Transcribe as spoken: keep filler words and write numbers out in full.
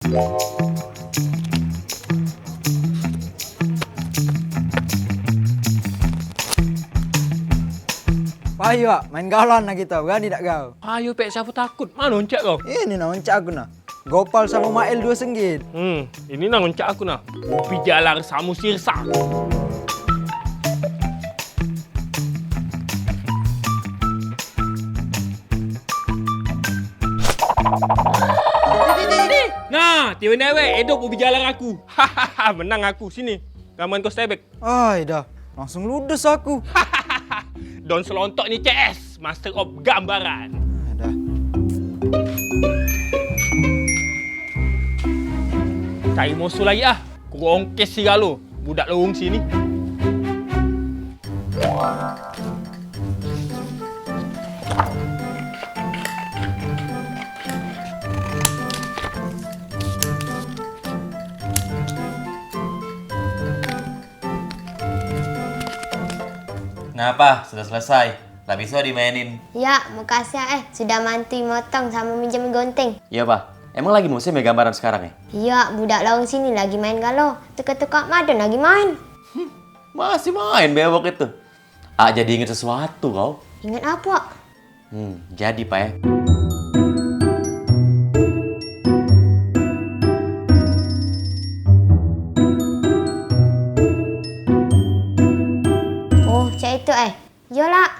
Payu, Wak, main galon lagi tau, berani dak kau? Ayo, Pek, siapa takut? Mana oncak kau? Ini nah oncak aku nah. Gopal samo Mael duo senggit. Hmm, ini nah oncak aku nah. Ubi jalar samo sirsa. Nah, tiwen dewek, edop ubi jalar aku. Hahaha, menang aku. Sini, ramuan kau stebek. Ai dah, langsung ludes aku. Don selontok ni C S, Master of Gambaran. Ai dah. Cari musuh lagi ah. Ku ongkes si galo, budak lowong sini. Nah, Pah, sudah selesai. Lah biso dimainin. Ya, makasih ya, eh, sudah mantui motong samo minjem gunting. Iyo, Pah. Emang lagi musim ya gambaran sekarang ya? Iya, budak lawang sini lagi main galo. Teka-teka madon lagi main. Masih main bewok itu. Ah, jadi inget sesuatu kau. Inget apa? Hmm, jadi, Pak, ya. Oh, cak itu, eh. Yolah,